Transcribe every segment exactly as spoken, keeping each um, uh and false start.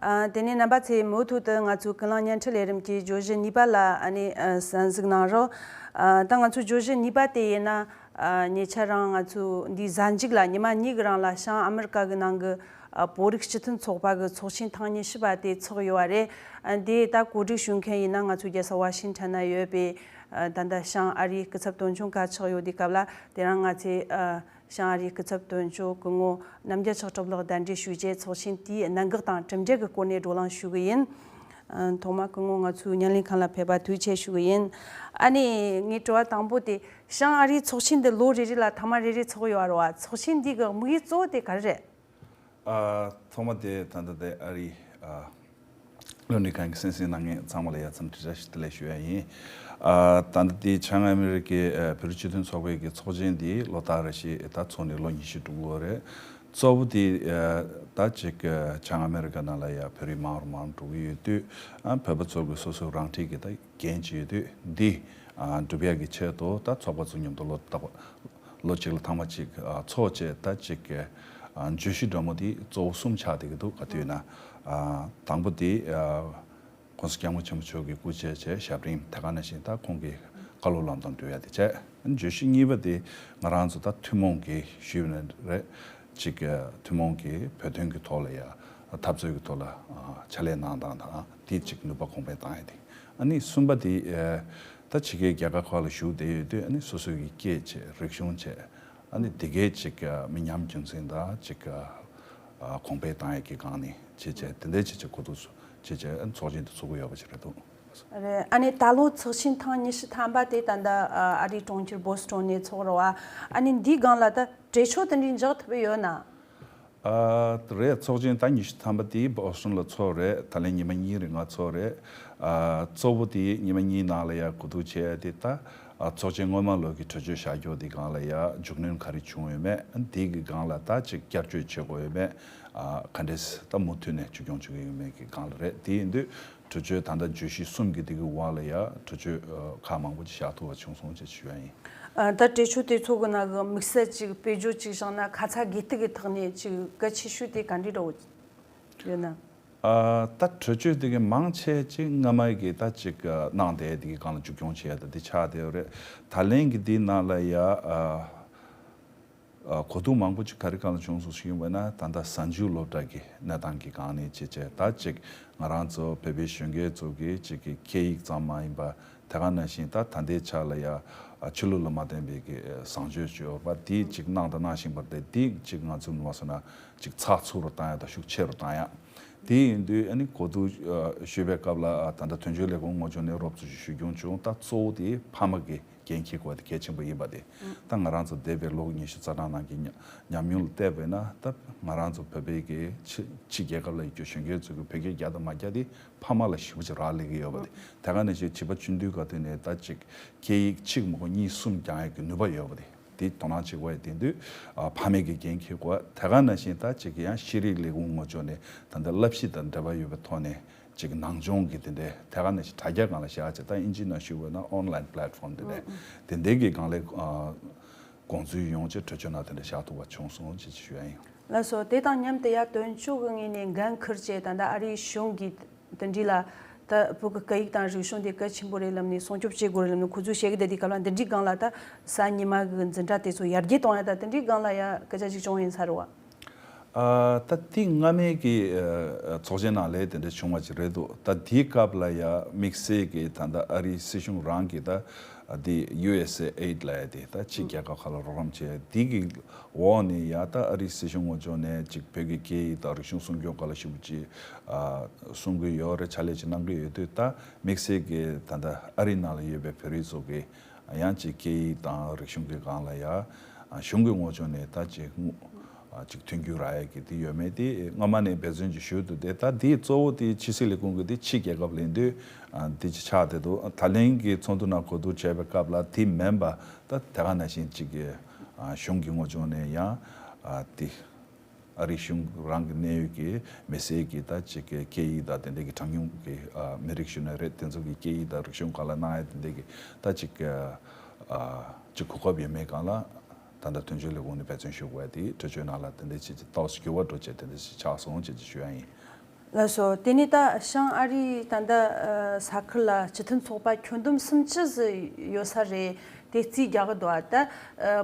ཨ། དེ་ནས་རྣམ་པ་ཚོས་མུ་མཐུད་དུ་ང་ཚོའི་ཀུན་གླེང་བརྙན་འཕྲིན་ལས་རིམ་གྱི་བརྗོད་གཞི་གཉིས་པ་ལ་ཨ་ནི་ཨ་གསན་གཟིགས་གནང་རོགས། ཨ། ད་ང་ཚོའི་བརྗོད་གཞི་གཉིས་པ་དེ་ཡིན་ན། ཨ། ཉེ་ཆར་རང་ང་ཚོའི་འདིའི་གཟའ་མཇུག་ལ་ཉི་མ་གཉིས་ཀྱི་རིང་ལ་བྱང་ཨ་མི་རི་ཀ་གི་ནང་གི་ཨ་བོད་རིགས་སྤྱི་མཐུན་ཚོགས་པ་གི་ཚོགས་ཆེན་ཐེངས་ཉི་ཤུ་པ་དེ་ཚོགས་ཡོད་པ་རེད། ཨ། འདི་ད་གོ་སྒྲིག་ཞུ་མཁན་ཡིན་ན་ང་ཚོའི་རྒྱལ་ས་ཝ་ཤིང་ཊོན་ན་ཡོད་པའི་ཨ་ད་ལྟ་བྱང་ཨ་རིའི་སྐུ་ཚབ་དོན་གཅོད་ག་ཆགས་ཡོད་དུས་སྐབས་ལ། དེ་རིང་ང་ཚོས་ཨ་བྱང་ཨ་རིའི་སྐུ་ཚབ་དོན་གཅོད་སྐུ་ངོ་རྣམ་རྒྱལ་ཕྱག་གྲུབ་ལགས་གདན་འདྲེན་ཞུས་རྗེས་ཚོགས་ཆེན་དེའི་གནད་འགག་དང་གྲུབ་འབྲས་ཀྱི་སྐོར་ནས་བགྲོ་གླེང་ཞུ་གི་ཡིན། ཨ། ཐོག་མར་སྐུ་ངོ་ང་ཚོའི་བརྙན་ལེན་ཁང་ལ་ཕེབས་པ་ཐུགས་རྗེ་ཆེ་ཞུ་གི་ཡིན། ཨ་ནི་ངའི་དྲི་བ་དང་པོ་དེ། བྱང་ཨ་རིའི་ཚོགས་ཆེན་འདི་ལོ་རེ་རེ་ལ་ཐེངས་མ་རེ་རེ་ཚོགས་ཡོད་རེད་བ། ཚོགས་ཆེན་འདི་གི་དམིགས་ཡུལ་གཙོ་བོ་དེ་ག་རེ་རེད། ཨ། ཐོག་མ་དེ་ད་ལྟ་དེ་ཨ་རིའི་ཨ་བློན་ལས་ཁང་གི་གསན་གཟིགས་གནང་མཁན་ཚང་མ་ལ་ཡ་འཚམས་འདྲི་བཀྲ་ཤིས་བདེ་ལེགས་ཞུ་ཡ་ཡིན། ཨ། ད་ལྟ་དེ་བྱང་ཨ་མི་རི་ཀའི་ཨ་བོད་རིགས་སྤྱི་མཐུན་ཚོགས་པའི་གི་ཚོགས་ཆེན་འདི་ལོ་ལྟར་རེ་བཞིན་ད་ཚོགས་ནས་ལོ་ཉི་ཤུ་དྲུག་ལོ་རེད། གཙོ་བོ་དེ་ཨ་ད་ཅིག་ཨ་བྱང་ཨ་མི་རི་ཀ་ནང་ལ་ཡ་བོད་རིགས་མང་རུ་མང་རུ་འགྲོ་གི་ཡོད་དུས། ཨ། བོད་པ་ཚོ་གི་སོ་སོའི་རང་འཁྲིའི་གི་ད་འགན་ཅིག་ཡོད་དུས། འདི་ཨ་སྒྲུབ་ཡག་གི་ཆེད་དུ་ད་ཚོགས་པ་ཚོ་མཉམ་དུ་ལོ་ལྟར་ལོ་གཅིག་ལ་ཐེངས་མ་གཅིག་ཨ་ཚོགས་བྱས། ད་ཅིག་གི་ཨ་བརྗོད་གཞི་འདྲ་མོ་དེ་གཙོ་བོ་གསུམ་ཆགས་བསྡད་ཀྱི་འདུག། ག་དུས་ན་ཨ་དང་པོ་དེ་ཨ་༸གོང་ས་༸སྐྱབས་མགོན་ཆེན་པོ་མཆོག་གི་སྐུ་ཚེ་བྱ་ཞབས་རིམ། དེ་ག་ནང་བཞིན་ད་ཁོང་གི་བཀའ་སློབ་ལམ་སྟོན་སྒྲུབ་ཡ་དེ་བྱས། བརྗོད་གཞི་གཉིས་པ་དེ་ང་རང་ཚོ་ད་ཐུན་མོང་གི་ཞུས་ནས་རེད། ཅིག་ཐུན་མོང་གི་བོད་དོན་གྱི་ཐོག་ལ་ཡ་འཐབ་རྩོད་ཀྱི་ཐོག་ལ་ཨ་ཕྱག་ལས་གནང་སྟངས་དང་། དེ་ཅིག་ནུས་པ་གོང་འཕེལ་བཏང་ཡ་དེ། ཨ་ནི་གསུམ་པ་དེ་ཨ་ད་ཕྱི་རྒྱལ་རྒྱལ་ཁབ་ཁག་ལ་བཞུགས་བསྡད་ཡོད་དུས། ཨ་ནི་སོ་སོའི་གི་སྐད་བྱས། རིག་གཞུང་བྱས། ཨ་ནི་དེ་གའི་ཅིག་ཨ་མི་ཉམས་རྒྱུན་འཛིན་དང་ཅིག་ཨ་གོང་འཕེལ་བཏང་ཡ་གི་སྒང་ནས་བྱས་བྱས། དེ་འདྲའི་བྱས་བྱས་གོ་བསྡུར་བྱས་བྱས། ཨ་ནི་ཚོགས་ཆེན་དེ་ཚོགས་ཀྱི་ཡོད་པ་ཞིག་རེད་འདུག། རེད། ཨ་ནི་ད་ལོ་ཚོགས་ཆེན་ཐེངས་ཉི་ཤུ་ཐམ་པ་དེ་ད་ལྟ་ཨ་རིའི་གྲོང་ཁྱེར་བོ་སི་ཊོན་ནས་ཚོགས་རེད་བ། ཨ་ནི་འདིའི་སྒང་ལ་ད་གྲོས་ཆོད་དེ་འདྲའི་འཇོག་ཐུབ་ཡོད་ན། ཨ་རེད། ཚོགས་ཆེན་ད་ཉི་ཤུ་ཐམ་པ་དེ་བོ་སི་ཊོན་ལ་ཚོགས་རེད། ད་ལན་ཉི་མ་གཉིས་རིང་ང་ཚོགས་རེད། ཨ་གཙོ་བོ་དེ་ཉི་མ་གཉིས་ནང་ལ་ཡ་གོ་བསྡུར་བྱས་ཏེ། ད་ཨ་ཚོགས་ཆེན་སྔོན་མ་ལོག་གི་གྲོས་ཆོད་བཞག་རྒྱུ་དེ་སྒང་ལ་ཡ་མཇུག་གནོན་ག་རེ་བྱུང་ཡོད་མེད། དེ་གི་སྒང་ལ་ད་ཅིག་བསྐྱར་བཅོས་བྱེད་དགོས་ཡོད་མེད། ཨ་ག་འདྲས་ད་མུ་མཐུད་ནས་བཅོས་སྐྱོང་བྱེད་ཀྱི་ཡོད་མེད་ཀྱི་སྒང་ལ་རེད། དེ་ཡིན་དུས་གྲོས་ཆོད་ད་ལྟ་བརྗོད་གཞི་གསུམ་གྱི་དེ་གི་འོག་ལ་ཡ་གྲོས་ཆོད་ཨ་ཁག་མང་པོ་ཅིག་བཞག་ཐུབ་པ་བྱུང་སོང་ཅེས་ཞུ་ཡ་ཡིན། ཨ་ད་གྲོས་ཆོད་དེ་ཚོ་གི་ནང་གི་དམིགས་བསལ་ཅིག་དཔེ་བརྗོད་ཅིག་བཞག་ན། ཁ་ཚ་དགོས་གཏུག་གི་ཐོག་ནས་ཅིག་གལ་ཆེ་ཤོས་དེ་ག་འདྲ་འདྲ་བོ་ཡོད་ན། ཨ་ད་གྲོས་ཆོད་དེ་གི་མང་ཆེ་ཅིག་སྔ་མ་གི་ད་ཅིག་གནང་བསྡད་དེ་གི་སྒང་ལ་མཇུག་སྐྱོང་བྱེད་ཡ་ད་དེ་ཆགས་བསྡད་ཡོད་རེད། ད་ལན་གི་དེའི་ནང་ལ་ཡ་ཨ་ཨ་གོ་བསྡུར་མང་པོ་ཅིག་ག་རེ་སྒང་ལ་བྱུང་སོང་ཞུས་པ་ན། ད་ལྟ་གཟའ་མཇུག་སློབ་གྲྭ་གི་གནས་སྟངས་ཀྱི་སྒང་ནས་བྱས་བྱས། ད་ཅིག་ང་རང་ཚོ་བོད་པའི་གཞོན་སྐྱེས་ཚོ་གི་ཅིག་གི་སྐད་ཡིག་ཙམ་མ་ཡིན་པ། དེ་ག་ནང་བཞིན་ད་ད་ལྟའི་ཆ་ལ་ཡ་ཨ་ཆོས་ལུགས་ལ་མ་བརྟེན་པའི་གི་བཟང་སྤྱོད་ཅིག་ཡོད་པ་དེ་ཅིག་གནང་དང་གནང་བཞིན་པ་རེད། དེ་ཅིག་ང་ཚོ་མ་སོང་ན་ཅིག་ཚགས་ཚུད་རུ་བཏང་ཡ་དང་ཤུགས་ཆེ་རུ་བཏང་ཡ། དེ་ཡིན་དུས་ཨ་ནི་གོ་བསྡུར་ཨ་ཞུས་པའི་སྐབས་ལ། ཨ་ད་ལྟ་དོན་གཅོད་ལས་ཁུངས་ངོས་ཕྱོགས་ནས་རོབ་ཙམ་ཞིག་ཞུ་སྐྱོང་བྱུང་། ད་གཙོ་བོ་དེ་ཕ་མ་གི་འགན་འཁྱེར་དགོས་པ་དེ་གལ་ཆེན་པོ་ཡིན་པ་དེ། ད་ང་རང་ཚོ་འདས་པའི་ལོ་ཉི་ཤུ་རྩ་གྲངས་ནང་གི་ཉམས་ཉམས་མྱོང་ལ་བལྟས་པས་ན། ད་ང་རང་ཚོ་བོད་པའི་གི་ཕྱི་ཕྱི་རྒྱལ་ཁབ་ལ་ཡོད་རྒྱུ་གཞོན་སྐྱེས་ཚོ་གི་བོད་སྐད་རྒྱག་དང་མ་རྒྱག་དེ་ཕ་མ་ལ་ཞེ་པོ་ཅིག་རག་ལས་ཀྱི་ཡོད་པ་དེ། དེ་ག་ནང་བཞིན་བྱིས་པ་ཆུང་དུས་སྐབས་དེ་ནས་ད་ཅིག་སྐད་ཡིག་གཅིག་མ་གཏོགས་གཉིས་གསུམ་སྦྱང་ཡག་གི་ནུས་པ་ཡོད་པ་དེ། དེ་དོ་སྣང་བྱེད་དགོས་ཡ་དེ་དུས་ཨ་ཕ་མའི་གི་འགན་འཁྱེར་དགོས། དེ་ག་ནང་བཞིན་ད་ཅིག་ཡང་ཤེས་རིག་ལས་ཁུངས་ངོས་ཕྱོགས་ནས་ད་ལྟ་བསླབ་གཞི་དང་འབྲེལ་བ་ཡོད་པའི་ཐོག་ནས། ཅིག་ནང་སྦྱོང་གི་དེ་འདྲའི་དེ་ག་ནང་བཞིན་དྲ་རྒྱ་སྒང་ལ་བཞག་བྱས། ད་ཨིན་ཇིའི་ནང་ཞུས་པ་ན་ཨོན་ལའིན་པ་ལེ་ཊི་ཕོམ་དེ་འདྲའི་དེ་འདྲའི་གི་སྒང་ལ་ཨ་དགོངས་ཚུལ་ཡོང་བྱས་གྲོས་ཆོད་ནང་དེ་འདྲ་བཞག་ཐུབ་པ་བྱུང་སོང་ཅེས་ཞུ་ཡ་ཡིན། ལགས་སོ། དེ་དང་མཉམ་དུ་ཡ་དོན་གཅོད་ཀྱི་ངོས་ནས་འགན་འཁུར་བྱས། ད་ལྟ་ཨ་རིའི་གཞུང་གིས་དེ་འདྲའི་ལ་ད་བོད་ཀྱི་སྐད་ཡིག་དང་རིག་གཞུང་དེ་གལ་ཆེན་པོ་རེད་ལབ་ནས་སྲུང་སྐྱོབ་བྱེད་དགོས་རེད་ལབ་ནས་ཁོ་ཚོས་བཤད་ཀྱི་བསྡད་དུས་སྐབས་ལ། འདི་འདྲའི་སྒང་ལ་ད་གཟའ་ཉི་མ་གི་འཛིན་གྲྭ་དེ་ཚོ་ཡར་རྒྱས་གཏོང་ཡ་ད་དེ་འདྲའི་སྒང་ལ་ཡ་སྐད་ཆ་ཞིག་བྱུང་ཡིན་ས་རེད་བ། ཨ་ད་དེ་སྔ་མའི་གི་ཨ་ཚོགས་ཆེན་ནང་ལ་དེ་འདྲ་བྱུང་བ་ཅིག་རེད་འདུག། ད་དེའི་སྐབས་ལ་ཡ་དམིགས་བསལ་གྱི་ད་ལྟ་ཨ་རིའི་སྲིད་གཞུང་རང་གིས་ད་དེ་ཡུ་ཨེས་ཨེ་ཨེ་ཌི་ལབ་ཡ་དེ། ད་ཕྱི་རྒྱལ་ཁབ་ཁག་ལ་རོགས་རམ་བྱེད་ཡ་དེ་གི་འོག་ནས་ཡ་ད་ཨ་རིའི་སྲིད་གཞུང་ངོས་ཕྱོགས་ནས་ཅིག་བོད་ཀྱི་སྐད་ཡིག་དང་རིག་གཞུང་སྲུང་སྐྱོབ་སྒང་ལ་ཞེ་པོ་ཅིག་ཨ་གསུང་གི་ཡོད་རེད། ཕྱག་ལས་ཅིག་གནང་གི་ཡོད་དུས། ད་དམིགས་བསལ་གྱི་ད་ལྟ་ཨ་རི་ནང་ལ་ཡོད་པའི་བོད་རིགས་ཚོ་གི་ཡང་ཅིག་སྐད་ཡིག་དང་རིག་གཞུང་གི་སྒང་ལ་ཡ་གཞུང་གི་ངོས་ཕྱོགས་ནས་ད་ཅིག་ཅིག་མཐུན་འགྱུར་རག་ཡ་གི་དེ་ཡོད་མེད་དེ་སྔ་མ་ནས་འབད་བརྩོན་ཅིག་ཞུས་འདུག་སྟེ། ད་དེ་གཙོ་བོ་དེ་ཕྱི་སྲིད་ལས་ཁུངས་ཀྱི་དེ་ཕྱི་རྒྱལ་ཁབ་ལ་ཡིན་དུས་དེ་ཅིག་ཆགས་བསྡད་འདུག། ད་ལན་གྱི་ཚོགས་འདུ་ནང་གོ་བསྡུར་བྱས་པའི་སྐབས་ལ་དེ་མིན་པ་ད་དེ་ག་ནང་བཞིན་ཅིག་གི་གཞུང་གི་ངོས་ཕྱོགས་ནས་ཡང་དེ། ཨ་རིའི་གཞུང་རང་གི་གནད་ཡོད་ཀྱི་མི་སེར་གྱི་ད་ཅིག་གི་སྐད་ཡིག་དང་དེ་འདྲ་གི་གྲངས་ཉུང་གི་ཨ་མི་རིགས་ཞུ་ན་རེད། དེ་ཚོ་གི་སྐད་ཡིག་དང་རིག་གཞུང་སྒང་ལ་གནང་ཡ་དེ་འདྲ་གི་ད་ཅིག་ཨ་ཅིག་གོ་སྐབས་ཡོད་མེད་སྒང་ལ་ད་ལྟ་དོན་གཅོད་ལས་ཁུངས་ནས་འབད་བརྩོན་ཞུ་དགོས་ཡ་དེ་གྲོས་ཆོད་ནང་ལ་དེ་འདྲ་ཅིག་ཅིག་ཏོག་ཙམ་འགྱུར་བ་འགྲོ་བྱས་དེ་འདྲ་ཅིག་ཆགས་སོང་ཅེས་ཅིག་ཞུ་ཡ་ཡིན། ལགས་སོ། དེ་ནས་ད་བྱང་ཨ་རིའི་ད་ལྟ་ས་ཁུལ་ལ་སྤྱི་མཐུན་ཚོགས་པ་ཁྱོན་བསྡོམས་སུམ་ཅུ་ཙམ་ཡོད་ས་རེད། དེ་རྩིས་རྒྱག་གི་འདུག་ཨ། ད་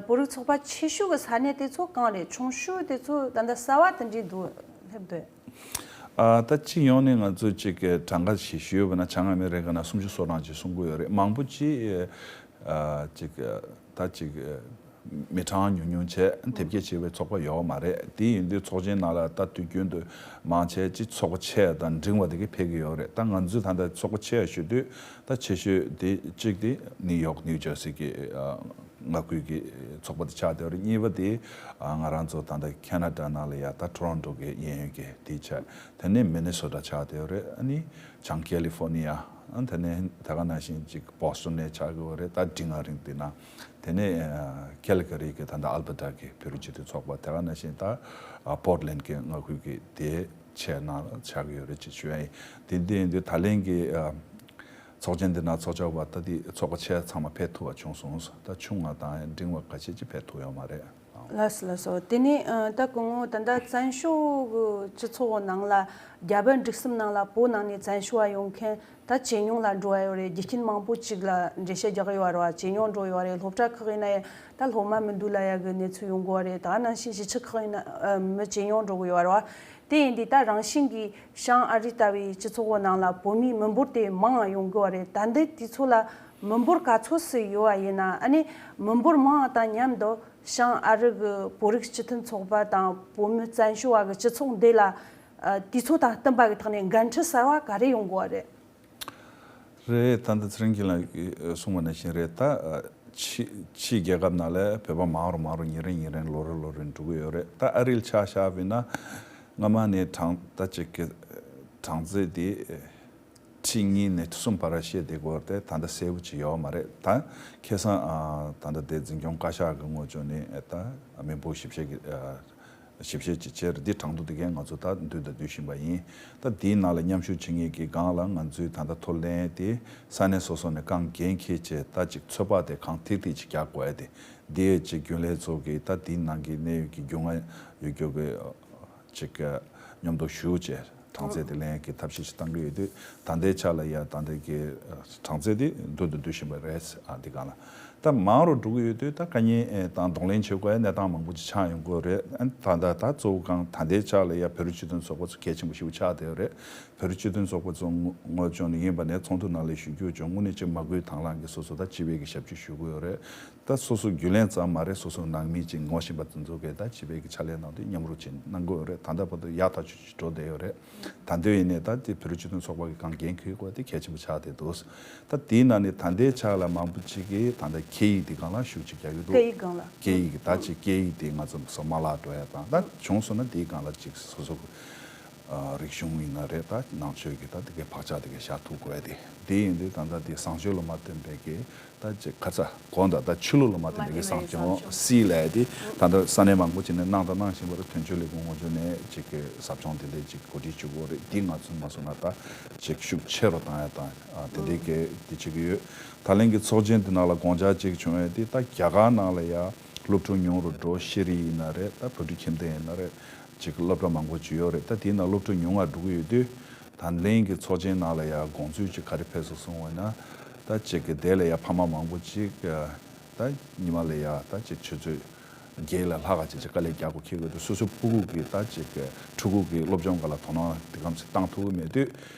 བོད་རིགས་ཚོགས་པ་ཆེ་ཤོས་ཀྱི་ས་གནས་དེ་ཚོ་གང་རེད། ཆུང་ཤོས་དེ་ཚོ་ད་ལྟ་གསར་བ་དེ་འདྲའི་འདུག་སླེབས་འདུག་ཨ། ད་སྤྱི་ཡོངས་ནས་ང་ཚོས་ཅིག་གྲངས་ཀ་ཞིག་ཞུས་པ་ན་བྱང་ཨ་མི་རི་ཀ་ན་སུམ་ཅུ་སོ་གྲངས་ཅིག་གསུང་གི་ཡོད་རེད། མང་པོ་ཅིག་ཨ། ཅིག་ད་ཅིག་མི་གྲངས་ཉུང་ཉུང་བྱས་དེབ་སྐྱེལ་བྱས་པའི་ཚོགས་པ་ཡོད་མ་རེད། དེ་ཡིན་དུས་ཚོགས་ཆེན་ནང་ལ་ད་དུས་རྒྱུན་དུ་མང་ཆེ་ཅིག་ཚོགས་པ་ཆེ་དང་འབྲིང་བ་དེ་གས་ཕེབས་ཀྱི་ཡོད་རེད། ད་ང་ཚོས་ད་ལྟ་ཚོགས་པ་ཆེ་ཞུ་དུས་ད་ཆེ་ཤོས་དེ་གཅིག་དེ་ནིའུ་ཡོག་ནིའུ་ཇར་སི་གི་མངའ་ཁུལ་གྱི་ཚོགས་པ་དེ་ཆགས་བསྡད་ཡོད་རེད། གཉིས་པ་དེ་ང་རང་ཚོ་ད་ལྟ་ཁེ་ན་ཌ་ནང་ལ་ཡ་ད་ཊོ་རོན་ཊོ་གི་གཡས་གཡོན་གྱི་དེ་ཆགས། དེ་ནས་མི་ནི་སོ་ཊ་ཆགས་བསྡད་ཡོད་རེད། ཨ་ནི་བྱང་ཀེ་ལི་ཧྥོར་ནི་ཡ། ཨ། དེ་ནས་དེ་ག་ནང་བཞིན་ཅིག་བྷོ་སི་ཊོན་ནས་ཆགས་ཀྱི་ཡོད་རེད། ད་འབྲིང་ང་རིང་དེ་ན། དེ་ནས་ཨ། ཀལ་ག་རི་གི་ད་ལྟ་ཨལ་བྷར་ཊ་གི་བོད་རིགས་སྤྱི་མཐུན་ཚོགས་པ། དེ་ག་ནང་བཞིན་ད་ཨ། པོར་ཊ་ལེན་གྱི་མངའ་ཁུལ་གྱི་དེ་ཆེ་ནང་ལ་ཆགས་ཀྱི་ཡོད་རེད་ཅེས་ཞུ་ཡ་ཡིན། དེ་འདི་ཡིན་དུས་ད་ལན་གྱི་ཨ། ཚོགས་ཆེན་འདི་ན་ཚོགས་བཅར་བ་ད་དེ་ཚོགས་པ་ཆེ་ཚང་མ་ཕེབས་ཐུབ་པ་བྱུང་སོང་། ད་ཆུང་བ་དང་འབྲིང་བ་ཁ་ཤས་ཅིག་ཕེབས་ཐུབ་ཡོད་མ་རེད། ལགས་སོ། ལགས་སོ། དེ་ནས་ཨ། ད་སྐུ་ངོ་ད་ལྟ་བཙན་བྱོལ་གྱི་སྤྱི་ཚོགས་ནང་ལ་རྒྱ་བལ་འབྲུག་གསུམ་ནང་ལ་བོད་ནང་ནས་བཙན་བྱོལ་བ་ཡོང་མཁན་ད་ཇེ་ཉུང་ལ་འགྲོ་བ་ཡོད་རེད། རྒྱུ་རྐྱེན་མང་པོ་ཅིག་ལ་འགྲེལ་བཤད་རྒྱག་གི་ཡོད་རེད་བ། ཇེ་ཉུང་འགྲོ་ཡོད་རེད། སློབ་གྲྭ་ཁག་ཡིན་ན་ཡང་ད་སློབ་མ་མི་འདུག་ལབ་ཡ་གི་གནས་ཚུལ་ཡོང་གི་ཡོད་རེད། ད་ནང་བཞིན་གཞིས་ཆགས་ཁག་ཡིན་ན་ཨ། མི་ཇེ་ཉུང་འགྲོ་གི་ཡོད་རེད་བ། དེ་ཡིན་དུས་ད་རང་བཞིན་གྱིས་བྱང་ཨ་རི་ལྟ་བུའི་སྤྱི་ཚོགས་ནང་ལ་བོད་མིའི་མི་འབོར་དེ་མང་ཡོང་གི་ཡོད་རེད། ད་འདི་དུས་ཚོད་ལ་མི་འབོར་ག་ཚོད་ཙམ་ཡོད་པ་ཡིན་ན། ཨ་ནི་མི་འབོར་མང་བ་དང་མཉམ་དུ་བྱང་ཨ་རི་གི་བོད་རིགས་སྤྱི་མཐུན་ཚོགས་པ་དང་བོད་མི་བཙན་བྱོལ་བ་གི་སྤྱི་ཚོགས་འདི་ལ་ཨ། དུས་ཚོད་དང་བསྟུན་པ་གི་ཐོག་ནས་འགན་འཁྲི་གསར་བ་ག་རེ་ཡོང་དགོས་པ་རེད། རེད། ད་ལྟ་ཚེ་རིང་རྒན་ལགས་ཀྱིས་གསུངས་པ་ནང་བཞིན་རེད། ད་ཕྱི་ཕྱི་རྒྱལ་ཁབ་ནང་ལ་བོད་པ་མང་རུ་མང་རུ་ཉིན་རེ་ཉིན་རེ་ལོ་རེ་ལོ་རེ་འགྲོ་གི་ཡོད་རེད། ད་ཨ་རི་ལ་ཆ་བཞག་པ་ཡིན་ན་སྔ་མ་ནས་གྲངས་ད་ཅིག་གི་གྲངས་ཚད་དེ་ཁྲི་གཉིས་ནས་ཁྲི་གསུམ་བར་བཤད་བསྡད་ཀྱི་ཡོད་རེད། ད་ད་ལྟ་གསལ་པོ་ཅིག་ཡོད་མ་རེད། ད་ཁ་སང་ཨ། ད་ལྟ་དེ་འཛིན་སྐྱོང་བཀའ་ཤག་གི་ངོས་ཕྱོགས་ནས་ད་མི་འབོར་ཞིབ་བཤེར་གྱི་ཨ། ཞིབ་བཤེར་ཅིག་བྱས་རེད། འདི་གྲངས་ཐོ་དེ་གས་ང་ཚོ་ད་བསྡུས་དང་བསྡུ་བཞིན་པ་ཡིན། ད་དེའི་ནང་ལ་མཉམ་ཞུགས་བྱེད་མཁན་གྱི་སྒང་ལ་ང་ཚོའི་ད་ལྟ་ཐོ་ལེན་དེ་ས་གནས་སོ་སོ་ནས་གང་འགན་འཁྱེར་བྱས་ད་ཅིག་ཚོད་དཔག་དེ་གང་ཐིག་ཐིག་ཅིག་རྒྱག་དགོས་ཡ་དེ། དེ་ཅིག་རྒྱུན་ལས་ཚོ་གིས་ད་དེའི་ནང་གི་གནད་ཡོད་ཀྱི་རྒྱུས་མངའ་ཡོད་རྒྱུ་གི་ཅིག་མཉམ་དུ་ཞུགས་བྱས་གྲངས་ཚད་དེ་ལེན་ཡ་གི་ཐབས་ཤེས་ཅིག་བཏང་གི་ཡོད་དུས། ད་ལྟའི་ཆ་ལ་ཡ་ད་ལྟའི་གི་གྲངས་ཚད་དེ་བསྡུས་དང་བསྡུ་བཞིན་པ་རེད། ཨ། འདི་སྒང་ལ། ད་མང་རུ་འགྲོ་གི་ཡོད་དུས་ད་དཀའ་ཉེན་དང་གདོང་ལེན་བྱེད་དགོས་ཡ་གནས་སྟངས་མང་པོ་ཅིག་ཆགས་ཡོང་གི་ཡོད་རེད། ཨ། ད་ད་ད་གཙོ་བོ་གང་ད་ལྟའི་ཆ་ལ་ཡ་བོད་རིགས་སྤྱི་མཐུན་ཚོགས་པ་ཚོ་གལ་ཆེན་པོ་ཞིག་ཆགས་བསྡད་ཡོད་རེད། བོད་རིགས་སྤྱི་མཐུན་ཚོགས་པ་ཚོ་ངོས་ཕྱོགས་ནས་ཡིན་པ་ནས་ཚོགས་འདུ་ནང་ལ་ཞུ་རྒྱུ་བྱུང་། དངོས་གནས་ཅིག་མ་བསྐུལ་དང་བླངས་ཀྱིས་སོ་སོ་ད་སྤྱི་པའི་གི་ཞབས་ཕྱི་ཞུ་གི་ཡོད་རེད། ད་སོ་སོ་རྒྱུན་ལས་ཙམ་མ་རེད། སོ་སོ་ནང་མི་ཅིག་ངོ་ཤེས་པ་དེ་ཚོ་གིས་ད་སྤྱི་པའི་གི་ཕྱག་ལས་གནང་དུས་མཉམ་རུབ་ཅིག་གནང་གི་ཡོད་རེད། ད་ལྟ་བར་དུ་ཡག་ཐག་ཆོད་ཅིག་འགྲོ་བསྡད་ཡོད་རེད། ད་དུང་ཡིན་ནའི་ད་དེ་བོད་རིགས་སྤྱི་མཐུན་ཚོགས་པ་གི་གང་འགན་འཁུར་དགོས་དེ་གལ་ཆེན་པོ་ཆགས་བསྡད་འདུག་ད་དེའི་ནང་ནས་ད་ལྟའི་ཆ་ལ་མང་པོ་ཅིག་གིས་ད་ལྟ་སྐད་ཡིག་དེ་སྒང་ལ་ཤུགས་ཅིག་རྒྱག་གི་འདུག་སྐད་ཡིག་སྒང་ལ། སྐད་ཡིག་ད་ཅིག་སྐད་ཡིག་དེ་ང་ཚོ་སོ་མ་བརླག་འགྲོ་ཡ་དང་། ད་བྱུང་སོང་ན་དེའི་སྒང་ལ་ཅིག་སོ་སོ་གི་ཨ། རིག་གཞུང་ཡིན་ན་རེད། ད་ནང་ཆོས་ཀྱི་ད་དེ་གའི་བག་ཆགས་དེ་གའི་བཞག་ཐུབ་དགོས་ཡ་དེ། དེ་ཡིན་དུས་ད་ལྟ་དེ་བཟང་སྤྱོད་ལ་མ་བརྟེན་པའི་གི་ད་ཅིག་ཁ་ཚ་གོང་དང་ད་ཆོས་ལུགས་ལ་མ་བརྟེན་པའི་གི་བཟང་སྤྱོད་སྲིད་ལས་དེ་ད་ལྟ་ས་གནས་མང་པོ་ཅིག་ནས་གནང་དང་གནང་བཞིན་པ་རེད། དོན་གཅོད་ལས་ཁུངས་ངོས་ཕྱོགས་ནས་ཅིག་གི་ཟབ་སྦྱོང་དེ་འདྲའི་ཅིག་གོ་སྒྲིག་བྱེད་དགོས་རེད། འདི་ང་ཚོས་མ་སོང་ན་ད་ཅིག་ཤུགས་ཆེ་རུ་བཏང་ཡ་དང་། ཨ། དེ་འདྲའི་གི་དེ་བྱེད་ཀྱི་ཡོད། ད་ལན་གྱི་ཚོགས་ཆེན་དེ་ནང་ལ་དགོངས་འཆར་ཅིག་བྱུང་ཡ་དེ་ད་རྒྱ་གར་ནང་ལ་ཡ་སློབ་ཕྲུག་ཉུང་རུ་འགྲོ། ཤེས་རིག་ཡིན་ན་རེད། ད་བོད་ཕྲུག་ཁྱིམ་སྡེ་ཡིན་ན་རེད། ཅིག་སློབ་གྲྭ་མང་པོ་ཅིག་ཡོད་རེད། ད་དེའི་ནང་སློབ་ཕྲུག་ཉུང་བ་འགྲོ་གི་ཡོད་དུས། ད་ལན་གྱི་ཚོགས་ཆེན་ནང་ལ་ཡ་དགོངས་ཚུལ་ཅིག་ག་རེ་ཕེབས་སོང་གསུངས་པ་ཡིན་ན། ད་ཅིག་གི་དེ་ལ་ཡ་ཕ་མ་མང་པོ་ཅིག་ད་ཉི་མ་ལ་ཡ་ད་ཅིག་ཆུ་ཚོད་བརྒྱད་ལས་ལྷག་ག་ཅིག་ཅིག་དཀའ་ལས་རྒྱག་དགོས་འཁེལ་གི་འདུག་སོ་སོའི་སྤུ་གུ་གི་ད་ཅིག་གི་ཕྲུ་གུ་གི་སློབ་སྦྱོང་སྒང་ལ་དོ་སྣང་དེ་གམ་ཞིག་བཏང་ཐུབ་ཀྱི་མེད་དུས།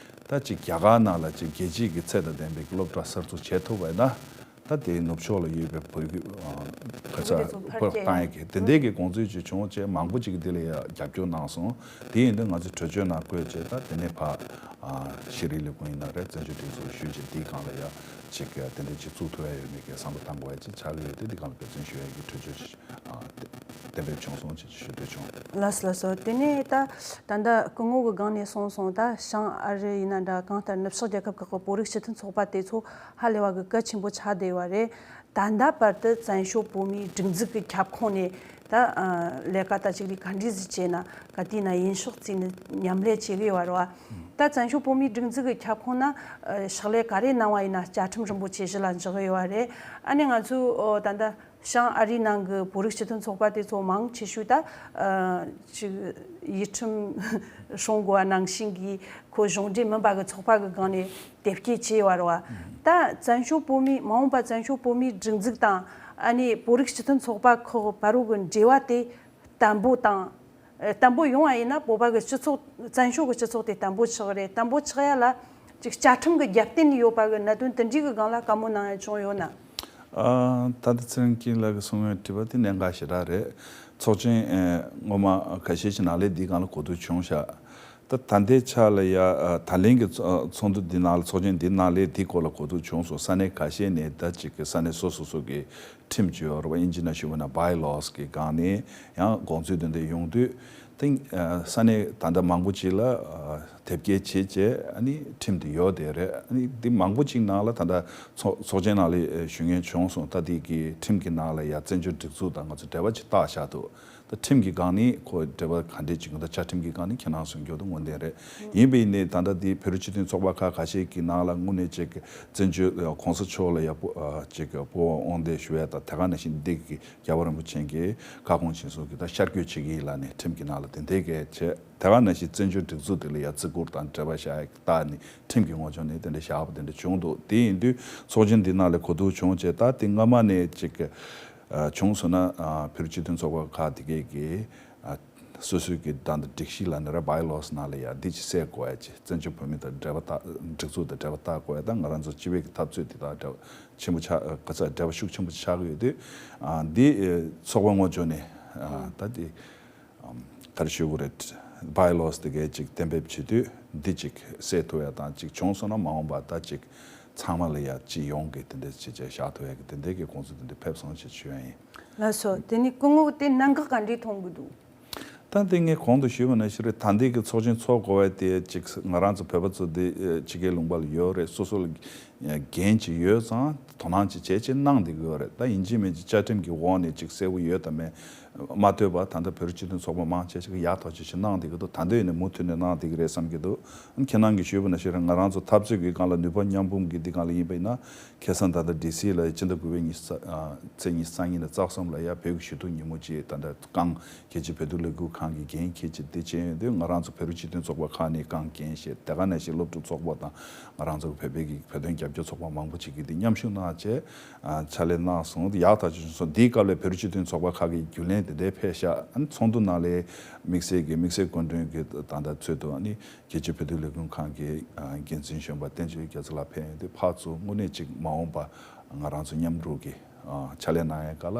ད་ཅིག་རྒྱ་གར་ནང་ལ་ཅིག་རྒྱལ་སྤྱིའི་གི་ཚད་དང་ལྡན་པའི་གི་སློབ་གྲྭ་གསར་འཛུགས་བྱེད་ཐུབ་པ་ཡིན་ན། ད་དེའི་ནུབ་ཕྱོགས་ལ་ཡོད་པའི་བོད་ཀྱི་ཨ། ག་ས་བོད་ཕར་བཏང་ཡས་ཀྱི་དེ་འདྲའི་གི་དགོངས་ཚུལ་ཅིག་བྱུང་བྱས། མང་པོ་ཅིག་གིས་དེ་ལ་ཡ་རྒྱབ་སྐྱོར་གནང་སོང་། དེ་ཡིན་དུས་ང་ཚོས་གྲོས་ཆོད་ནང་བཀོད་བྱས། ད་དེ་ནས་ཕར་ཨ། ཤེས་རིག་ལས་ཁུངས་ཡིན་ན་རེད། བཙན་བྱོལ་སྒྲིག་འཛུགས་ཞུས་བྱས་དེའི་སྒང་ལ་ཡ་ཅིག་དེ་འདྲའི་ཅིག་བཙུགས་ཐུབ་ཡ་ཡོད་མེད་ཀྱི་བསམ་བློ་བཏང་དགོས་ཡ་ཅིག་ཆགས་ཀྱི་ཡོད་དུས། དེའི་སྒང་ལ་འབད་བརྩོན་ཞུ་ཡ་གི་གྲོས་ཆོད་ཅིག་ཨ། གཏན་འབེབས་བྱུང་སོང་ཅེས་ཞུ་འདོད་བྱུང་། ལགས་སོ། ལགས་སོ། དེ་ནས་ད་ད་ལྟ་སྐུ་ངོ་གི་སྒང་ནས་གསུངས་སོང་། ད་བྱང་ཨ་རི་ཡིན་ན་འདྲ། གང་ལྟར་ནུབ་ཕྱོགས་རྒྱལ་ཁབ་ཁག་གི་བོད་རིགས་སྤྱི་མཐུན་ཚོགས་པ་དེ་ཚོ་ཧ་ལས་པ་གི་གལ་ཆེན་པོ་ཆགས་བསྡད་ཡོད་རེད། ད་ལྟ་བར་དུ་བཙན་བྱོལ་བོད་མིའི་སྒྲིག་འཛུགས་ཀྱི་ཁྱབ་ཁོངས་ནས་ད་ལས་ཀ་ད་ཅིག་རིགས་ག་འདྲས་ཟིག་བྱས་ན། ག་དུས་ན་ཡིན་ཕྱོགས་བརྩིས་ནས་མཉམ་ལས་བྱེད་གི་ཡོད་རེད་བ། ད་བཙན་བྱོལ་བོད་མིའི་སྒྲིག་འཛུགས་ཀྱི་ཁྱབ་ཁོངས་ན་ཕྱག་ལས་ག་རེ་གནང་བ་ཡིན་ན་བཅའ་ཁྲིམས་རིན་པོ་ཆེ་གཞི་ལ་འཇོག་གི་ཡོད་རེད། ཨ་ནི་ང་ཚོས་ད་ལྟ་བྱང་ཨ་རིའི་ནང་གི་བོད་རིགས་སྤྱི་མཐུན་ཚོགས་པ་དེ་ཚོ་མང་ཆེ་ཤོས་ད་ཨ་ཅིག་ ཡུལ་ཁྲིམས་སྲུང་དགོས་པ་ནང་བཞིན་གྱི་ཁོ་གཞུང་འབྲེལ་མིན་པ་གི་ཚོགས་པ་གི་སྒང་ནས་དེབ་སྐྱེལ་བྱས་ཡོད་རེད་བ། ད་བཙན་བྱོལ་བོད་མིའི་མ་འོངས་པ་བཙན་བྱོལ་བོད་མིའི་སྒྲིག་འཛུགས་དང་ཨ་ནི་བོད་རིགས་སྤྱི་མཐུན་ཚོགས་པ་ཁག་བར་རུ་གི་འབྲེལ་བ་དེ་བརྟན་པོ་དང་། ཨ། བརྟན་པོ་ཡོང་བ་ཡིན་ན་བོད་པ་གི་སྤྱི་ཚོགས་བཙན་བྱོལ་གི་སྤྱི་ཚོགས་དེ་བརྟན་པོ་ཆགས་རེད། བརྟན་པོ་ཆགས་ཡ་ལ་ཅིག་བཅའ་ཁྲིམས་གི་རྒྱབ་རྟེན་ཡོད་པ་གི་གནད་དོན་དེ་འདྲའི་གི་སྒང་ལ་བཀའ་མོལ་གནང་ཡ་བྱུང་ཡོད་ན། ཨ། ད་ལྟ་ཚེ་རིང་སྐྱིད་ལགས་ཀྱིས་གསུངས་པའི་དྲི་བ་དེ་གནད་འགག་ཞེ་དྲག་རེད། ཚོགས་ཆེན་ཨེ་སྔོན་མ་ཁ་ཤས་ཤིག་ནང་ལས་འདིའི་སྒང་ལ་གོ་བསྡུར་བྱུང་ཤག་ད་ད་ལྟའི་ཆ་ལ་ཡ་ཨ་ད་ལན་གྱི་ཚོ་ཚོགས་འདུ་འདི་ནང་ལ་ཚོགས་ཆེན་འདི་ནང་ལས་འདིའི་སྐོར་ལ་གོ་བསྡུར་བྱུང་སོང་། ས་གནས་ཁ་ཤས་ནས་ད་ཅིག་གི་ས་གནས་སོ་སོ་སོ་གི་ཁྲིམས་ཅིག་ཡོད་རེད་བ། ཨིན་ཇི་ནང་ཞུས་པ་ན་བྷའི་ལོས་གི་སྒང་ནས་ཡང་དགོངས་ཚུལ་དེ་འདྲ་ཡོང་དུས། དེ་ཨ་ས་གནས་ད་ལྟ་མང་པོ་ཅིག་ལ་ཨ་དེབ་སྐྱེལ་བྱས་རྗེས་ཨ་ནི་ཁྲིམས་དེ་ཡོད་དེ་རེད། ཨ་ནི་འདི་མང་པོ་ཅིག་ནང་ལ་ད་ལྟ་ཚོགས་ཚོགས་ཆེན་ནང་ལ་ཨ་ཞུ་མཁན་བྱུང་སོང་། ད་འདི་གི་ཁྲིམས་ཀྱི་ནང་ལ་ཡ་བཙན་བྱོལ་སྒྲིག་འཛུགས་དང་ང་ཚོ་འབྲེལ་བ་ཅིག་བཏགས་བཞག་འདུག་ད་ཁྲིམས་ཀྱི་སྒང་ནས་ཁོ་འབྲེལ་བ་ག་འདྲས་ཅིག་ཡོད་འདུག་བཅའ་ཁྲིམས་ཀྱི་སྒང་ནས་ཁྱེད་རང་གསུང་རྒྱུ་དེ་དངོས་བདེན་རེད། ཡིན་པ་ཡིན་ནའི་ད་ལྟ་འདི་བོད་རིགས་སྤྱི་མཐུན་ཚོགས་པ་ཁག་ཁ་ཤས་ཀྱི་ནང་ལ་དངོས་གནས་ཅིག་བཙན་བྱོལ་གོང་ས་མཆོག་ལ་ཡ་སྤོ་ཨ་ཅིག་སྤོབས་པ་དབང་ལྡན་ཞུ་ཡ་དང་དེ་ག་ནང་བཞིན་འདི་གི་རྒྱལ་བ་རིན་པོ་ཆེ་གིས་བཀའ་དགོངས་བཞིན་སོགས་ཀྱི་ད་ཤར་བསྐྱོད་བྱེད་ཀྱི་ཡིན་ལབ་ནས་ཁྲིམས་ཀྱི་ནང་ལ་དེ་འདྲའི་གལ་ཆེ། དེ་ག་ནང་བཞིན་བཙན་བྱོལ་སྒྲིག་འཛུགས་དེ་ལ་ཡ་བརྩི་བཀུར་དང་འབྲེལ་བ་བཞག་ཡ་ལྟ་ནི་ཁྲིམས་ཀྱི་ངོས་ཕྱོགས་ནས་དེ་འདྲ་བཞག་པ་དེ་འདྲ་བྱུང་འདུག་དེ་ཡིན་དུས་ཚོགས་ཆེན་འདི་ནང་ལ་གོ་བསྡུར་བྱུང་རྗེས་ད་དེ་སྔ་མ་ནས་ཅིག་ཨ་བྱུང་སོང་ན་ཨ་བོད་རིགས་སྤྱི་མཐུན་ཚོགས་པ་ཁག་དེ་གས་ཀྱིས་ཨ་སོ་སོའི་གི་ད་ལྟ་སྒྲིག་གཞི་ལ་ནི་ར་བྷའི་ལོས་ནང་ལ་ཡ་འདི་ཅིག་གསལ་དགོས་ཡ་ཅིག་བཙན་བྱོལ་བོད་མི་དང་འབྲེལ་བ་ད་སྒྲིག་འཛུགས་དང་འབྲེལ་བ་བཏགས་དགོས་ཡ་ད་ང་རང་ཚོ་སྤྱི་པའི་གི་འཐབ་རྩོད་དེ་དག་འབྲེལ་བ་ཆེན་པོ་ཆགས་ག་ཚ་འབྲེལ་བ་ཤུགས་ཆེན་པོ་ཆགས་ཀྱི་ཡོད་དུས་ཨ་འདི་ཚོགས་པ་ངོས་ཕྱོགས་ནས་ཨ་ད་དེ། ག་རེ་ཞུ་དགོས་རེད། བྷའི་ལོས་དེ་གས་ཅིག་གཏན་འབེབས་བྱེད་དུས་འདི་ཅིག་སེལ་ཐུབ་ཡ་དང་ཅིག་བྱུང་སོང་ན་མ་འོངས་པ་ད་ཅིག་ཚང་མ་ལ་ཡ་སྤྱི་ཡོངས་ཀྱི་དེ་འདྲ་བྱས་བྱས་བཞག་ཐུབ་ཡ་གི་དེ་འདྲ་གི་དགོངས་ཚུལ་དེ་འདྲ་ཕེབས་སོང་ཞེས་ཞུ་ཡ་ཡིན། ལགས་སོ། དེ་ནི་སྐུ་ངོ་དེ་གནད་འགག་ག་འདྲས་མཐོང་གི་འདུག་ད་དེ་ངས་གོང་དུ་ཞུས་པ་ནང་བཞིན་རེད། ད་འདི་གི་ཚོགས་ཆེན་ཚོགས་དགོས་པ་དེ་ཅིག་ང་རང་ཚོ་བོད་པ་ཚོ་འདི་ཕྱི་རྒྱལ་ལུང་པ་ལ་ཡོད་རེད། སོ་སོ་ལ་འགན་ཅིག་ཡོད་ཙང་དོ་སྣང་ཅིག་བྱས་བྱས་གནང་བསྡད་ཀྱི་ཡོད་རེད། ད་ཡིན་གཅིག་མིན་གཅིག་བཅའ་ཁྲིམས་ཀྱི་འོག་ནས་ཅིག་གསལ་པོ་ཡོད་དམ་མེད་མ་ལྟོས་པར་ད་ལྟ་བོད་རིགས་སྤྱི་མཐུན་ཚོགས་པ་མང་ཆེ་ཞིག་གིས་ཡག་ཐག་ཆོད་ཅིག་གནང་བསྡད་ཀྱི་འདུག་ད་འདོད་ཡིན་ན་མུ་མཐུད་ནས་གནང་བསྡད་ཀྱི་རེད་བསམ་གྱི་འདུག་ཁྱེད་རང་གིས་ཞུས་པ་ནང་བཞིན་རེད། ང་རང་ཚོ་འཐབ་རྩོད་ཀྱི་སྒང་ལ་ནུས་པ་མཉམ་སྤུངས་ཀྱི་འདི་སྒང་ལ་ཡིན་པ་ཡིན་ན་ཁ་སང་ད་ལྟ་ཌི་སི་ལ་སྤྱི་ཟླ་དགུ་པའི་ཉི་ཤུ་རྩ་ཨ་ཚེས་ཉི་ཤུ་རྩ་གཉིས་ནས་རྩ་གསུམ་ལ་ཡ་བོད་ཀྱི་ཞི་སྡུག་ཉིན་མོ་ཅིག་ད་ལྟ་བསྐང་། རྒྱལ་སྤྱིའི་བོད་དོན་ལས་འགུལ་ཁང་གི་འགན་འཁྱེར་ཅིག་འདི་བྱས་ཡོང་དུས་ང་རང་ཚོ་བོད་རིགས་སྤྱི་མཐུན་ཚོགས་པ་ཁག་ནས་བསྐང་འགན་བཞེས། དེ་ག་ནང་བཞིན་སློབ་ཕྲུག་ཚོགས་པ་དང་ང་རང་ཚོ་བོད་པའི་གི་བོད་དོན་རྒྱབ་སྐྱོར་ཚོགས་པ་མང་པོ་ཅིག་གིས་འདི་མཉམ་ཞུགས་གནང་བྱས་ཨ་ཕྱག་ལས་གནང་སོང་། ཡག་ཐག་ཆོད་སོང་། འདིའི་སྐབས་ལ་བོད་རིགས་སྤྱི་མཐུན་ཚོགས་པ་ཁག་གི་རྒྱུན་ལས་དེ་འདྲའི་ཕེབས་ཤག་ཨ་ནི་ཚོགས་འདུ་ནང་ལ་དམིགས་བསལ་གྱི་དམིགས་བསལ་སྐུ་མགྲོན་གྱི་ད་ལྟ་ཚུལ་དུ་ཨ་ནི་རྒྱལ་སྤྱིའི་བོད་དོན་ལས་འགུལ་ཁང་གི་ཨ་འགན་འཛིན་གཞོན་པ་བསྟན་ཆོས་རྒྱ་མཚོ་ལགས་ཕེབས་ཡོང་དུས་ཕར་ཚུར་དངོས་གནས་ཅིག་མ་འོངས་པ་ང་རང་ཚོ་མཉམ་རུབ་ཀྱིས་ཨ་ཕྱག་ལས་གནང་ཡས་སྐབས་ལ་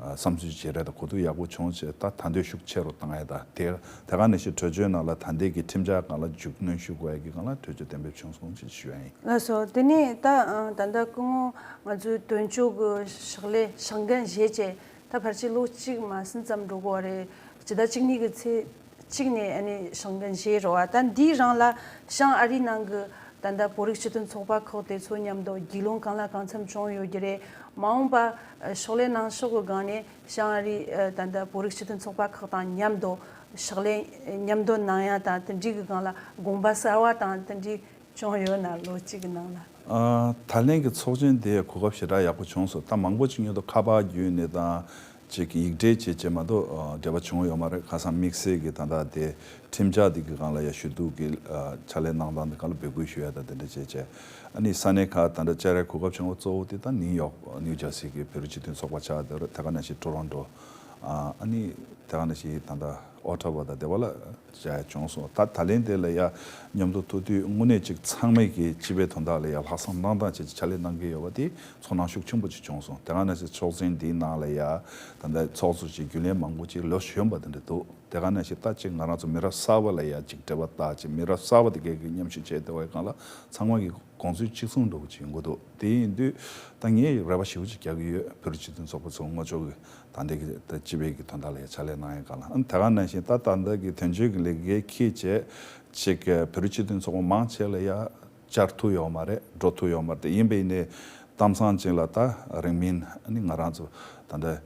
ཨ་བསམ་ཚུལ་བརྗེ་རེས་དང་གོ་བསྡུར་ཡག་པོ་བྱུང་བྱས་ད་ད་འདོད་ཤུགས་ཆེ་རུ་བཏང་ཡས་དང་དེ་དེ་ག་ནང་བཞིན་གྲོས་ཆོད་ནང་ལ་ད་ལྟའི་གི་ཁྲིམས་འཆར་སྒང་ལ་མཇུག་སྣོན་ཞུ་དགོས་ཡས་ཀྱི་སྒང་ལ་གྲོས་ཆོད་གཏན་འབེབས་བྱུང་སོང་ཅེས་ཞུ་ཡ་ཡིན། ལགས་སོ། དེ་ནས་ད་ཨ་ད་ལྟ་སྐུ་ངོ་ང་ཚོའི་དོན་གཅོད་ཀྱི་ཕྱག་ལས་ཕྱག་འགན་བཞེས་བྱས་ད་ཕལ་ཆེར་ལོ་གཅིག་མ་ཟིན་ཙམ་འགྲོ་གི་ཡོད་རེད། སྤྱི་ཟླ་བཅུ་གཉིས་ཀྱི་ཚེས་གཅིག་ནས་ཨ་ནི་ཕྱག་འགན་བཞེས་རོགས་ཨ། ད་འདིའི་རིང་ལ་བྱང་ཨ་རིའི་ནང་གི་ད་ལྟ་བོད་རིགས་སྤྱི་མཐུན་ཚོགས་པ་ཁག་དེ་ཚོ་མཉམ་དུ་རྒྱུས་ལོན་གང་ལ་གང་འཚམ་བྱུང་ཡོད་ཀྱི་རེད། མ་འོངས་པ་ཕྱག་ལས་གནང་ཕྱོགས་ཀྱི་སྒང་ནས་བྱང་ཨ་རིའི་ད་ལྟ་བོད་རིགས་སྤྱི་མཐུན་ཚོགས་པ་ཁག་དང་མཉམ་དུ་ཕྱག་ལས་མཉམ་དུ་གནང་ཡ་དང་དེ་འདྲའི་གི་སྒང་ལ་དགོངས་པ་གསར་བ་དང་དེ་འདྲའི་བྱུང་ཡོད་ན་ལོ་གཅིག་གི་ནང་ལ། ཨ། ད་ལན་གྱི་ཚོགས་ཆེན་དེ་གོ་སྐབས་ཞེ་དྲག་ཡག་པོ་བྱུང་སོང་། ད་མང་པོ་ཅིག་མཉམ་དུ་ཁ་པར་བརྒྱུད་ནས་དང་ཅིག་ཡིག་འབྲེལ་བྱས་བྱས་མ་གཏོགས་ཨ་འབྲེལ་བ་བྱུང་ཡོད་མ་རེད། ཁ་སང་དམིགས་བསལ་གྱི་ད་ལྟ་དེ་ཁྲིམས་འཆར་འདི་གི་སྒང་ལ་ཡ་ཞུ་གཏུག་གི་ཨ་ཕྱག་ལས་གནང་སྟངས་འདི་སྒང་ལ་འབོད་སྐུལ་ཞུ་ཡ་དང་དེ་འདྲ་བྱས་བྱས་ཨ་ནི་ས་གནས་ཁག་ད་ལྟ་བཅར་ཡ་གོ་སྐབས་བྱུང་བ་གཙོ་བོ་དེ་ད་ནིའུ་ཡོག་ནིའུ་ཇར་སི་གི་བོད་རིགས་སྤྱི་མཐུན་ཚོགས་པ་ཆགས་བསྡད་རེད། དེ་ག་ནང་བཞིན་ཊོ་རོན་ཊོ་ཨ་ཨ་ནི་དེ་ག་ནང་བཞིན་ད་ལྟ་ཨོ་ཊ་ཝ་དང་དེ་བ་ལ་བཅར་ཡ་བྱུང་སོང་། ད་ད་ལན་དེ་ལ་ཡ་མཉམ་དུ་ཐུག་དུས་དངོས་གནས་ཅིག་ཚང་མས་ཀྱི་སྤྱི་པའི་དོན་དག་ལ་ཡ་ལྷག་བསམ་གནང་སྟངས་བྱས་ཅིག་ཕྱག་ལས་གནང་གི་ཡོད་པ་དེ་ཚོར་སྣང་ཤུགས་ཆེན་པོ་ཅིག་བྱུང་སོང་། དེ་ག་ནང་བཞིན་ཚོགས་ཆེན་འདིའི་ནང་ལ་ཡ་ད་ལྟ་ཚོགས་གཙོ་ཅིག་རྒྱུན་ལས་མང་པོ་ཅིག་ལོ་གཞོན་པ་དེ་འདྲ་འདུག་དེ་ག་ནང་བཞིན་ད་ཅིག་ང་རང་ཚོ་མི་རབས་གསར་པ་ལ་ཡ་ཅིག་འབྲེལ་བ་བཏགས་ཅིག་མི་རབས་གསར་པ་དེ་གས་ཀྱི་མཉམ་ཞུགས་བྱས་བསྡད་པའི་སྒང་ལ་ཚང་མ་གི་དགོངས་ཚུལ་གཅིག་མཚུངས་འདྲ་བོ་ཅིག་ཡོང་གི་འདུག་དེ་ཡིན་དུས་ད་ངས་རེ་བ་ཞེ་པོ་ཅིག་རྒྱག་གི་ཡོད། བོད་རིགས་སྤྱི་མཐུན་ཚོགས་པ་ཚོ་ངོ་ཅོག་གི་ད་ལྟའི་གི་ད་སྤྱི་པའི་གི་དོན་དག་ལ་ཡ་ཕྱག་ལས་གནང་ཡ་གང་ལ་ཨ་ནི་དེ་ག་ནང་བཞིན་ད་ད་ལྟ་གི་དོན་གཅོད་ཀྱི་ལས་འགན་འཁྱེར་བྱས་ཅིག་བོད་རིགས་སྤྱི་མཐུན་ཚོགས་པ་མང་ཆེ་ལ་ཡ་བཅར་ཐུབ་ཡོད་མ་རེད། འགྲོ་ཐུབ་ཡོད་མ་རེད། དེ་ཡིན་པ་ཡིན་ནའི་གཏམ་བཟང་ཅིག་ལ་ད་རིང་མིན་ཨ་ནི་ང་རང་ཚོ་ད་ལྟ་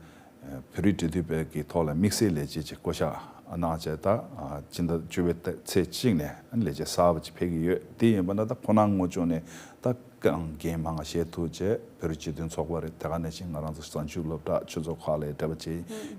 བོད་རིགས་འབྲེལ་མཐུད་པའི་གི་ཐོག་ལ་དམིགས་བསལ་ལས་བྱེད་ཅིག་བསྐོ་གཞག་ གནང་བྱས། ད་ཨ་སྤྱི་ཟླ་བཅུ་པའི་ཚེས་གཅིག་ནས་ཨ་ནི་ལས་བྱེད་གསར་པ་ཅིག་ཕེབས་ཀྱི་ཡོད། དེ་ཡིན་པ་ན་ད་ཁོ་རང་ངོ་སྤྱོད་ནས་ད་གང་འགན་མང་བཞེས་ཐུབ་བྱས། བོད་རིགས་སྤྱི་མཐུན་ཚོགས་པ་རེད། དེ་ག་ནང་བཞིན་ང་རང་ཚོ་གཙང་ཆུ་སློབ་གྲྭ་ཆོས་ཚོགས་ཁག་ལ་འབྲེལ་བ་བྱས་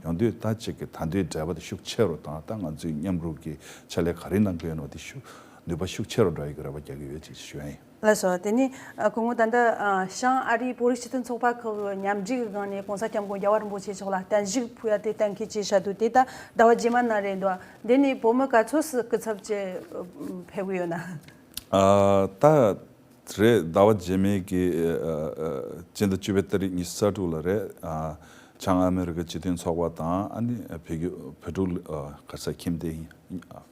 ཡོང་དུས། ད་ཅིག་གི་ད་དུང་འབྲེལ་བ་དེ་ཤུགས་ཆེ་རུ་དང་། ད་ང་ཚོའི་མཉམ་རུབ་ཀྱི་ཕྱག་ལས་ག་རེ་གནང་གི་ཡོད་ནོ་དེ་ཤུགས་ནུས་པ་ཤུགས་ཆེ་རུ་འགྲོ་ཡི་གི་རེ་བ་རྒྱག་གི་ཡོད་ཅེས་ཞུ་ཡ་ཡིན། ལགས་སོ། དེ་ནས་ཨ་སྐུ་ངོ་ད་ལྟ་ཨ་བྱང་ཨ་རིའི་བོད་རིགས་སྤྱི་མཐུན་ཚོགས་པ་ཁག་གི་མཉམ་འབྲེལ་གྱི་སྒང་ནས་༸གོང་ས་༸སྐྱབས་མགོན་རྒྱལ་བ་རིན་པོ་ཆེ་མཆོག་ལ་བརྟན་བཞུགས་ཕུལ་ཡ་དེ་གཏན་འཁེལ་བྱས་བཞག་འདུག་དེ་ད་ཟླ་བ་རྗེས་མ་ནང་རེད་འདུག་དེ་ནས་བོད་མི་ག་ཚོད་ཙམ་སྐུ་ཚབ་བྱས་ཕེབས་གི་ཡོད་ན། ཨ་ད་རེས་ཟླ་བ་རྗེས་མའི་གི་ཨ་ཨ་སྤྱི་ཟླ་བཅུ་པའི་ཏ་རིག་ཉི་ཤུ་རྩ་དྲུག་ལ་རེད། ཨ་བྱང་ཨ་མི་རི་ཀ་སྤྱི་མཐུན་ཚོགས་པ་དང་ཨ་ནི་བོད་བརྒྱུད་བོད་ཕྲུག་ཨ་ག་རེ་ཟེར་ཁྱིམ་སྡེ་ཡིན།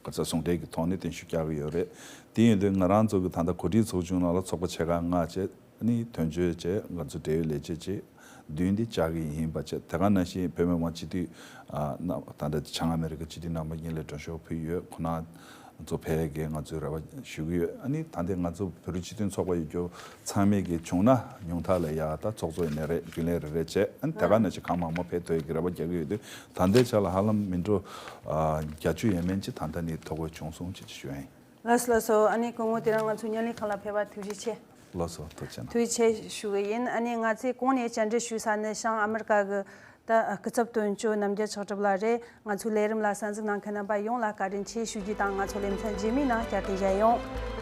ག་རེ་ཟེར་ཟུང་འབྲེལ་གྱི་ཐོག་ནས་བརྟན་བཞུགས་བསྐྱལ་གྱི་ཡོད་རེད། དེ་ཡིན་དུས་ང་རང་ཚོ་གི་ད་ལྟ་གོ་སྒྲིག་ཚོགས་ཆུང་ནང་ལ་ཚོགས་པ་ཆེ་ཁག་ལྔ་བྱས། ཨ་ནི་དོན་གཅོད་བྱས། ང་ཚོ་འབྲེལ་ཡོད་ལས་བྱེད་བྱས། མདུན་དེ་བཅར་གྱི་ཡིན་པ་བྱས། དེ་ག་ནང་བཞིན་བོད་མི་མང་སྤྱི་འཐུས་ཨ་ན་ད་ལྟ་བྱང་ཨ་མི་རི་ཀ་སྤྱི་འཐུས་རྣམ་པ་གཉིས་ལ་མགྲོན་ཤོག་ཕུལ་ཡོད། ཁོང་རྣམ་ཚོ་ཕེབས་ཡས་ང་ཚོས་རེ་བ་ཞུ་གི་ཡོད། ཨ་ནི་ད་ལྟ་ང་ཚོ་བོད་རིགས་སྤྱི་མཐུན་ཚོགས་པ་ཡོད་རྒྱུ་ཚང་མས་ཀྱི་བྱུང་ན་ཉུང་མཐའ་ལ་ཡ་ད་ཚོགས་གཙོ་ཡིན་ནའི་རེད། རྒྱུན་ལས་རེ་རེ་བྱས། ཨ་ནི་དེ་ག་ནང་བཞིན་གང་མང་མང་ཕེབས་ཐུབ་ཡས་ཀྱི་རེ་བ་རྒྱག་གི་ཡོད་དུས། ད་ལྟའི་ཆ་ལ་ཧ་ལམ་མི་འགྲོ་ཨ་བརྒྱད་ཅུ་ཡས་མས་ཅིག་ད་ལྟ་ནས་ཐོ་འགོད་བྱུང་སོང་ཅེས་ཞུ་ཡ་ཡིན། ལགས་སོ་ལགས་སོ། ཨ་ནི་སྐུ་ངོ་དེ་རིང་ང་ཚོའི་བརྙན་ལེན་ཁང་ལ་ཕེབས་པ་ཐུགས་རྗེ་ཆེ། ལགས་སོ། ཐུགས་རྗེ་གནང་། ཐུགས་རྗེ་ཆེ་ཞུ་གི་ཡིན། ཨ་ནི་ང་ཚོས་གོང་ནས་བཅར་འདྲི་ཞུས་ས་ནི་བྱང་ཨ་མི་རི་ཀ་གི་ད་སྐུ་ཚབ་དོན་གཅོད་རྣམ་རྒྱལ་ཆགས་གྲུབ་ལགས་རེད། ང་ཚོའི་ལས་རིམ་ལ་གསན་གཟིགས་གནང་མཁན་རྣམ་པ་ཡོངས་ལ་བཀའ་དྲིན་ཆེ་ཞུ་རྒྱུ་དང་། ང་ཚོ་ལེ་ཚན་རྗེས་མའི་ནང་བསྐྱར་དུ་མཇལ་ཡོང་།